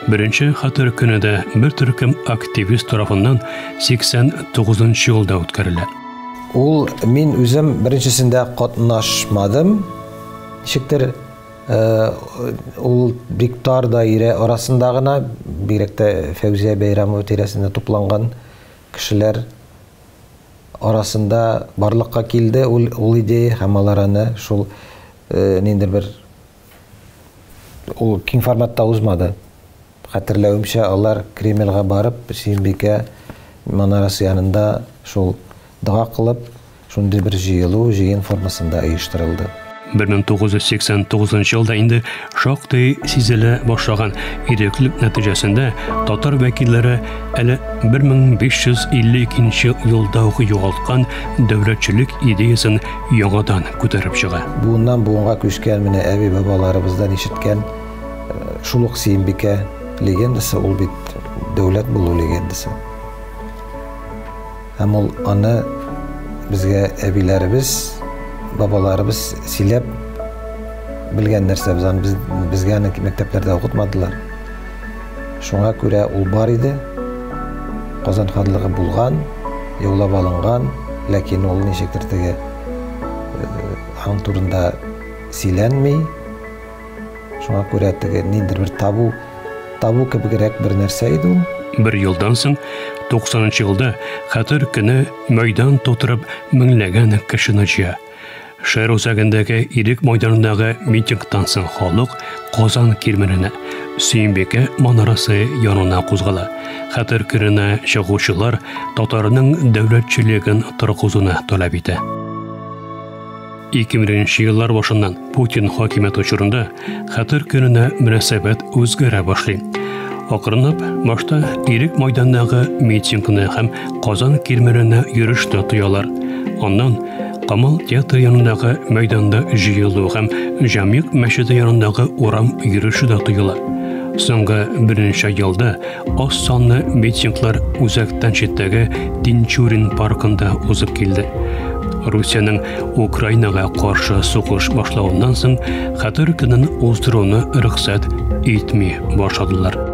Беренче Хәтер көне дә бер төркем активист тарафыннан 89 нчы елда үткәрелә. Ул мин үзем беренчесендә катнашмадым. Ничектер ул бик тар даирә арасында гына, бигрәк тә Фәүзия Бәйрәмова тирәсендә тупланган кешеләр арасында барлыкка килде ул, ул идея һәм алар аны шул ниндидер бер ул киң форматта узмады. Хәтерләвемчә, алар Кремльгә барып, Сөембикә манарасы янында шул дога кылып, шундый бер җыелу, җыен формасында оештырылды. 1989 елда инде шактый сизелә башлаган иреклек нәтиҗәсендә татар вәкилләре әле 1552 елда ук югалткан дәүләтчелек идеясен яңадан күтәреп чыга. Буыннан буынга күчкән менә әби-бабаларыбыздан ишеткән шул ук Сөембикә легендасы, ул бит дәүләт булу легендасы. Һәм ул аны безгә әбиләребез, бабаларыбыз сөйләп белгән нәрсә. Без аны без, безгә аны мәктәпләрдә укытмадылар. Шуңа күрә ул бар иде. Казан ханлыгы булган, яулап алынган, ләкин ул ничектер теге аның турында сөйләнми. Шуңа күрә теге ниндидер бер табу, табу кебегрәк бер нәрсә иде ул. Бер елдан соң, 90 нчы елда Хәтер көне мәйдан тутырып меңләгән кешене җыя. Шәһәр үзәгендәге Ирек майданындагы митингтан соң халык Казан Кирмәненә, Сөембикә манарасы янына кузгала. Хәтер көненә чыгучылар татарның дәүләтчелеген торгызуны таләп итә. 2000 еллар башыннан Путин хакимияте чорында Хәтер көненә мөнәсәбәт үзгәрә башлый. Акрынлап башта Ирек майданындагы митингны һәм Казан Кирмәненә йөрешне тоялар. Аннан Камал театры янындагы мәйданда җыелу һәм Җамигъ мәчете янындагы урам йөреше дә тоела. Соңгы берничә елда аз санлы митинглар үзәктән читтәге Тинчурин паркында узып килде. Русиянең Украинага каршы сугыш башлавыннан соң Хәтер көнен уздыруны рөхсәт итми башладылар.